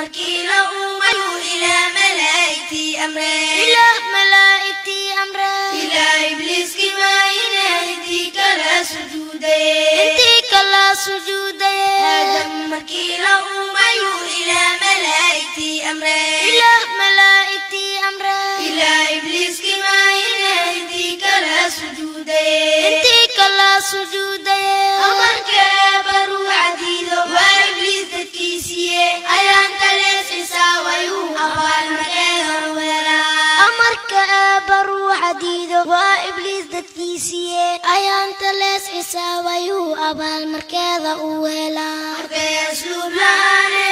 Markii la uumayuu Ilaah malaa'igtii amree, Ilaah malaa'igtii amree, Ilaah ibliiskii maayine intii kala sujuudaye, intii kala sujuudaye. Aadam markii la uumayuu Ilaah malaa'igtii amree, Ilaah malaa'igtii amree, Ilaah ibliiskii maayine intii kala sujuudaye, intii kala sujuudaye. Amarkee baruu cadiido waa ibliis dadkiisiiye, ayaan talees xisaabayuu abaalmarkeeda u helaa. Amarka eebba ruuxa diido waa ibliis dadkiisiiye, ayaanta lees xisaabayuu abaalmarkeeda uu helaa. Arday asluub la'aane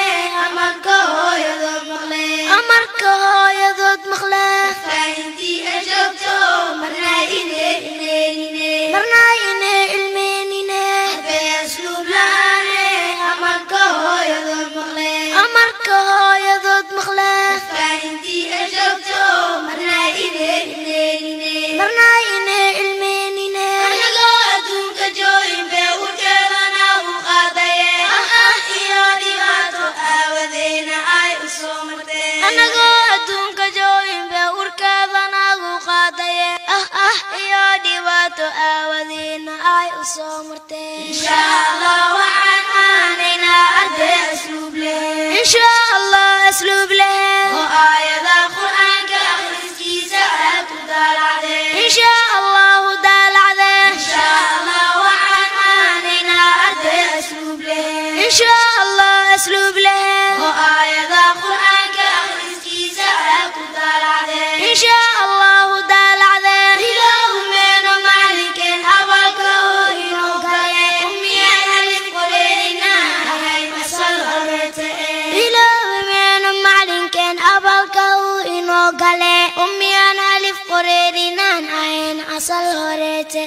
amarka hooyadood maqle, amarka hooyadood maqle, faahintii ay joogto marna inay ilmeenine, marna inay ilmeenine. Arday asluub la'aane amarka hooyadood maqle, amarka hooyadood maqle, faahintii ay joogto marna inay ilmeenine, marna inay ilmeenine. Anagoo adduunka joogin bee urkeedana u qaadaye, ah iyo dhibaato aawadeena ay u soo martee. Anagoo adduunka joogin bee urkeeda nagu qaadaye, ah iyo dhibaato aawadeena ay u soo martee. Insha Allah waxaan aanaynaa arday asluub leh, insha Allah asluub leh, oo aayada qur'aanka akhriskiisa aad ku daalacdee. Insha Allahu daalacdee. Insha Allah waxaan aanaynaa arday asluub leh, insha Allah asluub leh, oo aayada qur'aanka akhriskiisa aad ku daalacdee. Insha Allahu daalacdee. Ilaahumeena macalinkeen abaalka oo inoo gale, ummiyaan alif qoreenina ahayn asal horeete. Ilaahumeena macalinkeen abaalka uu inoo gale, ummiyaan alif qoreerinaan ahayn asal horeete.